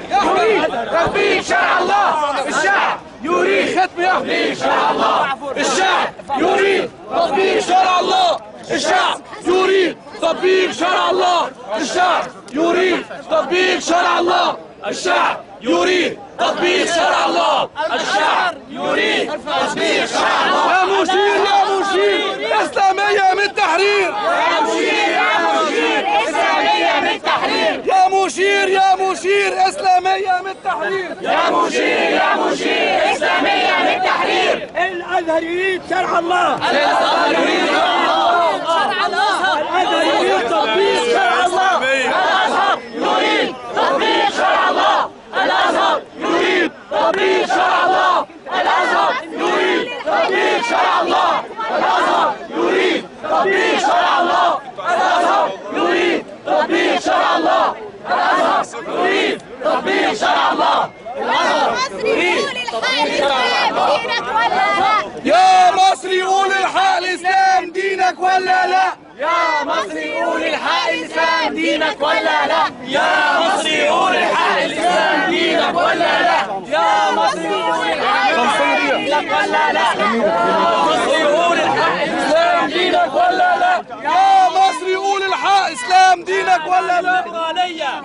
يريد تطبيق شرع الله، الشعب يريد تطبيق شرع الله، الشعب يريد تطبيق شرع الله، الشعب يريد تطبيق شرع الله، الشعب يريد تطبيق شرع الله، الشعب يريد تطبيق شرع الله، الشعب يريد تطبيق شرع الله. يا مشير يا مشير إسلامية من التحرير، يا مشير يا مشير إسلامية من التحرير، يا مشير يا مشير إسلامية من التحرير، يا مشير يا مشير إسلامية من التحرير. الأزهر يريد شرع الله، الأزهر يريد شرع الله، الأزهر يريد تطبيق شرع الله، الأزهر يريد تطبيق شرع الله، الأزهر يريد تطبيق شرع الله، الأزهر يريد تطبيق شرع الله، الأزهر يريد تطبيق شرع الله، الأزهر يريد تطبيق شرع الله، الأزهر يريد تطبيق شرع الله، الأزهر يريد تطبيق شرع الله. يا مصري قول الحق، الإسلام دينك ولا لا؟ يا مصري قول الحق، الإسلام دينك ولا لا؟ يا مصري قول الحق، الإسلام دينك ولا لا؟ يا مصري قول الحق، الإسلام دينك ولا لا؟ يا مصري قول الحق، الإسلام دينك ولا لا؟ يا مصري قول الحق، إسلام دينك ولا لا؟ ليبرالية